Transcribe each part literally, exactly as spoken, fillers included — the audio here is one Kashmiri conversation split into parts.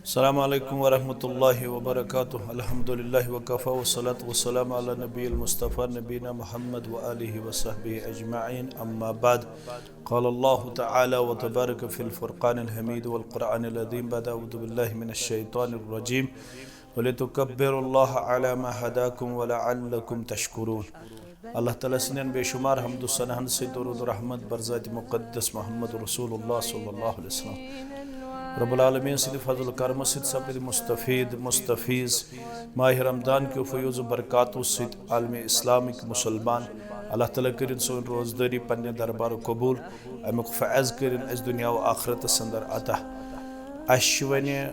السلام عليكم ورحمة الله وبركاته. الحمد لله وكفى والصلاة والسلام على النبي المصطفى نبينا محمد وآله وصحبه أجمعين. أما بعد. قال الله تعالى وتبارك في الفرقان الحميد والقرآن العظيم بعد أعوذ بالله من الشيطان الرجيم. ولتكبروا الله على ما هداكم ولعلكم تشكرون. اللہ تعالیٰ سٕنٛدٮ۪ن بے شمار حمد و ثناہن سۭتۍ درود و رحمت بر ذاتِ مقدس محمد رسول اللہ صلی اللہ علیہ وسلم۔ رب العالمین سٕنٛدِ فضل و کرمہٕ سۭتۍ سپٕدۍ مستفید، مستفیض، ماہِ رمضان کیو فیوض و برکاتو سۭتۍ عالمِ اسلامٕکۍ مسلمان۔ اللہ تعالیٰ کٔرِن سٲنۍ روزدٲری پننہِ دربارٕ قبول، امیُک فیض کٔرِن اَسہِ دُنیا و آخرتس اندر عطا۔ اَسہِ چھِ وۄنۍ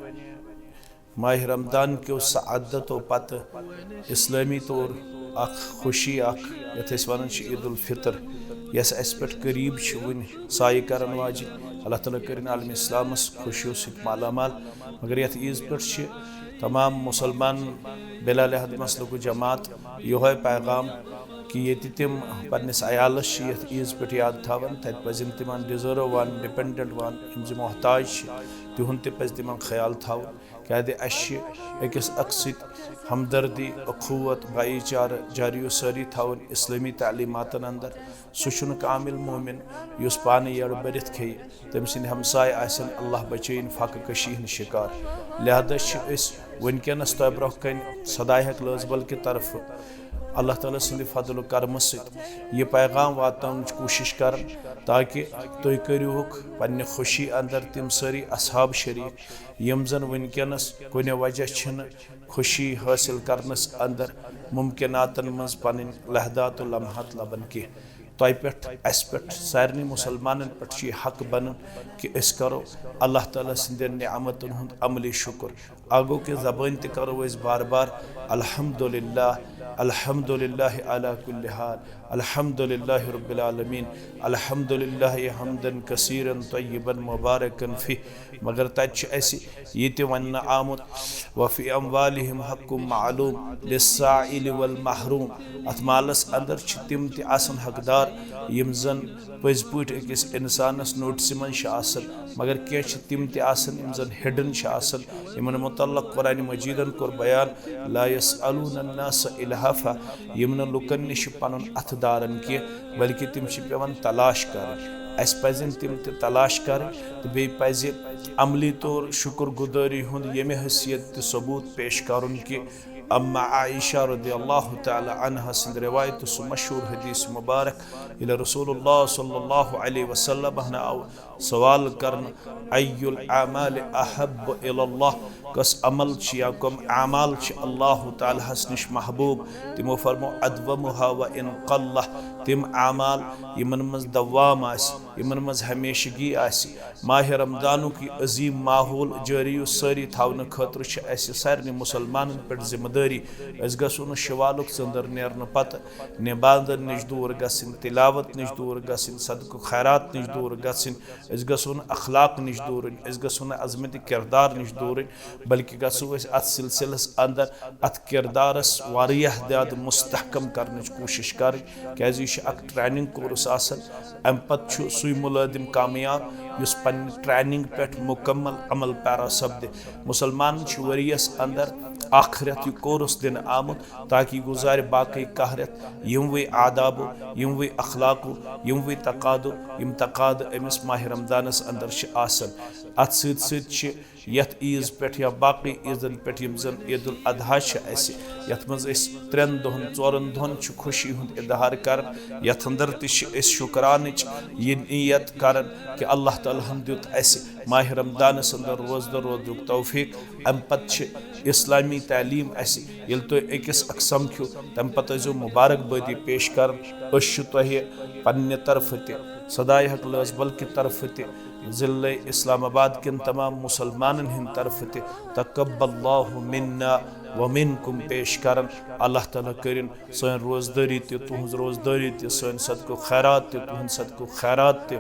ماہِ رمضان کیو سعادتو پتہٕ اسلٲمی طور اکھ خوشی اکھ، یتھ أسۍ ونان چھِ عید الفطر، یۄس اسہِ پٮ۪ٹھ قریب چھِ وٕنہِ سایہِ کرن واجہِ۔ اللہ تعالیٰ کٔرِن عالمِ اسلامس خوشیو سۭتۍ مالا مال۔ مگر یتھ عیز پٮ۪ٹھ چھِ تمام مسلمان بلا لحاظ مسلک و جماعت یہوے پیغام کہ ییٚتہِ تِم پننِس عیالس چھِ یتھ عیز پٮ۪ٹھ یاد تھاوان، تتہِ پزن تِمن ڈیزرو وان، ڈپینڈنٹ وان، یِم زِ محتاج چھِ، تِہُنٛد تہِ پزِ تِمن خیال تھاوُن۔ کیازِ اَسہِ چھِ أکِس اکھ سۭتۍ ہمدردی، اخوت، بھائی چارٕ، جاری و سٲری تھاوٕنۍ اسلٲمی تعلیماتن اندر۔ سُہ چھُنہٕ کامل مومن یُس پانہٕ یٔڑ بٔرِتھ کھیٚیہِ، تٔمۍ سٕنٛدۍ ہمسایہِ آسن، اللہ بچٲیِن، فاقہٕ کشی ہٕنٛدۍ شکار۔ لہذا چھِ أسۍ وٕنکیٚنس تۄہہِ برونٛہہ کنہِ سدایہِ حق لٲزبل کہِ طرفہٕ اللہ تعالیٰ سٕنٛدِ فضل و کرمہٕ سۭتۍ یہِ پیغام واتناونٕچ کوٗشش کران، تاکہ تُہۍ کٔرِوُکھ پننہِ خوشی اندر تِم سٲری اصحاب شریک، یِم زن وٕنکیٚنس کُنہِ وجہ چھِنہٕ خوشی حٲصِل کرنس اندر ممکناتن منٛز پنٕنۍ لحظات و لمحات لبان کینٛہہ۔ تۄہہِ پٮ۪ٹھ، اسہِ پٮ۪ٹھ، سارنٕے مسلمانن پٮ۪ٹھ چھُ یہِ حق بنان کہِ أسۍ کرو اللہ تعالیٰ سٕنٛدٮ۪ن نعمتن ہُنٛد عملی شکر۔ اکھ گوٚو کہِ زبٲنۍ تہِ کرو أسۍ بار بار الحمدللہ، الحمدللہ علی کل حال، الحمدللہ رب العالمین، الحمدللہ حمدا کثیرا طیبا مبارکا فیہ۔ مگر تتہِ چھُ اسہِ یہِ تہِ وننہٕ آمُت، وفی اموالہم حق معلوم للسائل والمحروم۔ اتھ مالس اندر چھِ تِم تہِ آسان حقدار، یِم زن پٔزۍ پٲٹھۍ أکِس انسانس نوٹسہِ منٛز چھِ آسان، مگر کینٛہہ چھِ تِم تہِ آسان، یِم زن ہڈن چھِ آسان، یِمن متعلق قرآن مجیدن کوٚر بیان، لا یسألون الناس الحافا، یِم نہٕ لُکن نِش چھِ پنُن اتھٕ داران کینٛہہ، بلکہِ تِم چھِ پٮ۪وان تلاش کرٕنۍ۔ اسہِ پزن تِم تہِ تلاش کرٕنۍ تہٕ بیٚیہِ پزِ عملی طور شکر گزٲری ہُنٛد ییٚمہِ حیثیت تہِ ثبوت پیش کرُن کہِ اما عائشہ رضی اللہ تعالیٰ عنہا سٕنٛدِ روایتہٕ سُہ مشہوٗر حدیث مبارک، ییٚلہِ رسول اللہ صلی اللہ علیہ وسلم ہن آو سوال کرنہٕ، ای الاعمال احب الی اللہ، کس عمل چھِ یا کم اعمال چھِ اللہ تعالیٰ ہس نِش محبوب؟ تِمو فرمو، ادومها وان قل، تِم اعمال یِمن منٛز دوام آسہِ، یِمن منٛز ہمیشگی آسہِ۔ ماہِ رمضانُک یہِ عظیٖم ماحول جٲری و سٲری تھاونہٕ خٲطرٕ چھِ اَسہِ سارنٕے مُسلمانَن پٮ۪ٹھ ذمہٕ دٲری۔ أسۍ گژھو نہٕ شوالُک ژٔنٛدٕر نیرنہٕ پتہٕ نمازن نِش دوٗر گژھٕنۍ، تلاوت نِش دوٗر گژھٕنۍ، صدقہٕ خیرات نِش دوٗر گژھٕنۍ۔ أسۍ گژھو نہٕ اخلاق نِش دوٗرٕنۍ، أسۍ گژھو نہٕ عظمت کردار نِش دوٗرٕنۍ، بلکہِ گژھو أسۍ اَتھ سلسلس اندر، اَتھ کردارس واریاہ زیادٕ مستحکم کرنٕچ کوٗشش کرٕنۍ، کیازِ یہِ چھُ اکھ ٹریننگ کورس آسان۔ امہِ پتہٕ چھُ سُے مُلٲزِم کامیاب یُس پننہِ ٹریننگ پٮ۪ٹھ مُکمل عمل پیرا سپدِ۔ مُسلمانن چھُ ؤریَس اندر اکھ رٮ۪تھ یہِ کورس دِنہٕ آمُت تاکہِ یہِ گُزارِ باقٕے کاہ رٮ۪تھ یِموٕے آدابو، یِموٕے اخلاقو، یِموٕے تقادو، یِم تقادٕ أمِس ماہِ رمضانس اندر چھِ آسان۔ اتھ سۭتۍ سۭتۍ چھِ یتھ عیز پٮ۪ٹھ یا باقٕے عیزن پٮ۪ٹھ، یِم زن عید الاضحیٰ چھِ اسہِ، یتھ منٛز أسۍ ترٛٮ۪ن دۄہن، ژورن دۄہن چھِ خوشی ہُنٛد اظہار کران، یتھ اندر تہِ چھِ أسۍ شُکرانٕچ یہِ نیت کران کہِ اللہ تعالیٰ ہن دیُت اسہِ ماہِ رمضانس اندر روزدر روزنُک توفیق۔ امہِ پتہٕ چھِ اسلامی تعلیٖم اسہِ، ییٚلہِ تُہۍ أکِس اکھ سمکھِو، تمہِ پتہٕ ٲسۍزیو مبارک بٲدی پیش کران۔ أسۍ چھِ تۄہہِ پننہِ طرفہٕ تہِ، سدایہِ حق لٲزبل کہِ طرفہٕ تہِ، ضلعے اسلام آباد کٮ۪ن تمام مُسلمانن ہٕنٛدِ طرفہٕ تہِ تقبل اللہ منا و منکم پیش کران۔ اللہ تعالیٰ کٔرِن سٲنۍ روزدٲری تہِ، تُہٕنٛز روزدٲری تہِ، سٲنۍ صدقہٕ خیرات تہِ، تُہٕنٛدۍ صدقہٕ خیرات تہِ۔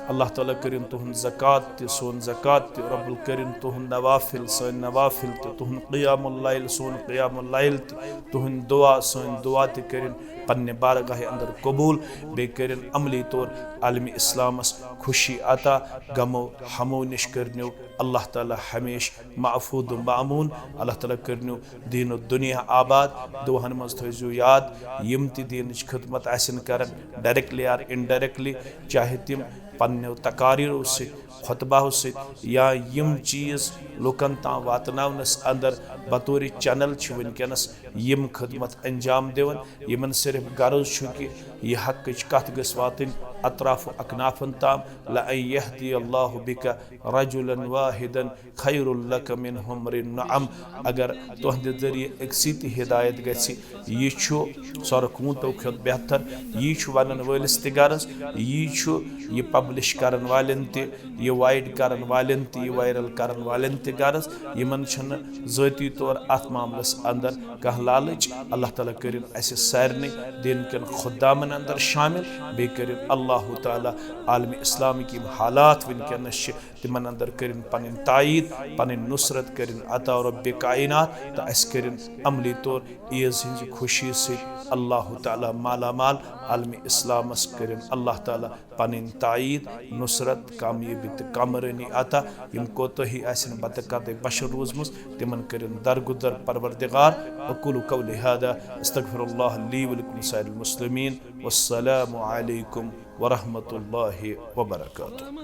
اللہ تعالیٰ کٔرِن تُہٕنٛز زکوٰۃ تہِ، سون زکوٰۃ تہِ۔ رب الکٔرِن تُہٕنٛدۍ نوافل، سٲنۍ نوافل تہِ، تُہُنٛد قیام اللیل، سون قیام اللیل تہِ، تُہٕنٛدۍ دُعا، سٲنۍ دُعا تہِ کٔرِن پننہِ بارگاہہِ اندر قبول۔ بیٚیہِ کٔرِن عملی طور عالمِ اسلامس خوشی عطا، غمو ہمو نِش کٔرنیو اللہ تعالیٰ ہمیشہٕ معفود و معمون۔ اللہ تعالیٰ کٔرنو دیٖن و دُنیا آباد۔ دُعاہن منٛز تھٲیزیو یاد، یِم تہِ دیٖنٕچ خدمت آسن کران، directly or indirectly، چاہے تِم پننیو تقاریرو سۭتۍ، خطبہو سۭتۍ، یا یِم چیٖز لُکن تام واتناونس اندر بطور channel چھِ وٕنکیٚنس یِم خدمت انجام دِوان، یِمن صرف غرض چھُ کہِ یہِ حقٕچ کتھ گٔژھ واتٕنۍ اطراف و اکنافن تام۔ لَأَن يَهْدِيَ اللَّهُ بِكَ رَجُلًا وَاحِدًا خَيْرٌ لَكَ مِنْ حُمْرِ النَّعَمِ۔ اگر تُہنٛدِ ذٔریعہٕ أکسٕے تہِ ہدایت گژھِ، یہِ چھُ سۄرُکھ ووٗنٛٹو کھۄتہٕ بہتر۔ یی چھُ ونن وٲلِس تہِ غرض، یی چھُ یہِ publish کرن والٮ۪ن تہِ، یہِ wide کرن والٮ۪ن تہِ، یہِ viral کرن والٮ۪ن تہِ غرض۔ یِمن چھنہٕ ذٲتی طور اتھ معاملس اندر کانٛہہ لالچ۔ اللہ تعالیٰ کٔرِن اسہِ سارنٕے دیٖن کٮ۪ن خدامن اندر شامل، بیٚیہِ کٔرِن اللہ تعالیٰ عالم اسلامٕکۍ یِم حالات وٕنکیٚنس چھِ، تِمن اندر کٔرِن پنٕنۍ تایید، پنٕنۍ نصرت کٔرِن عطا رب کائنات، تہٕ اسہِ کٔرِن عملی طور عیٖز ہٕنٛزِ خوشی سۭتۍ اللہ تعالیٰ مالا مال۔ عالم اسلامس کٔرِن اللہ تعالیٰ پنٕنۍ تایید، نصرت، کامیٲبی تہٕ کامرٲنی عطا۔ یِم کوتٲہی آسن بتہٕ قدٕے بشر روٗزمٕژ، تِمن کٔرِن درگُدر پروردگار۔ اقول قولی هذا، استغفر اللہ لی ولکم سائر المسلمین۔ والسلام علیکم ورحمۃ اللہ وبرکاتہ۔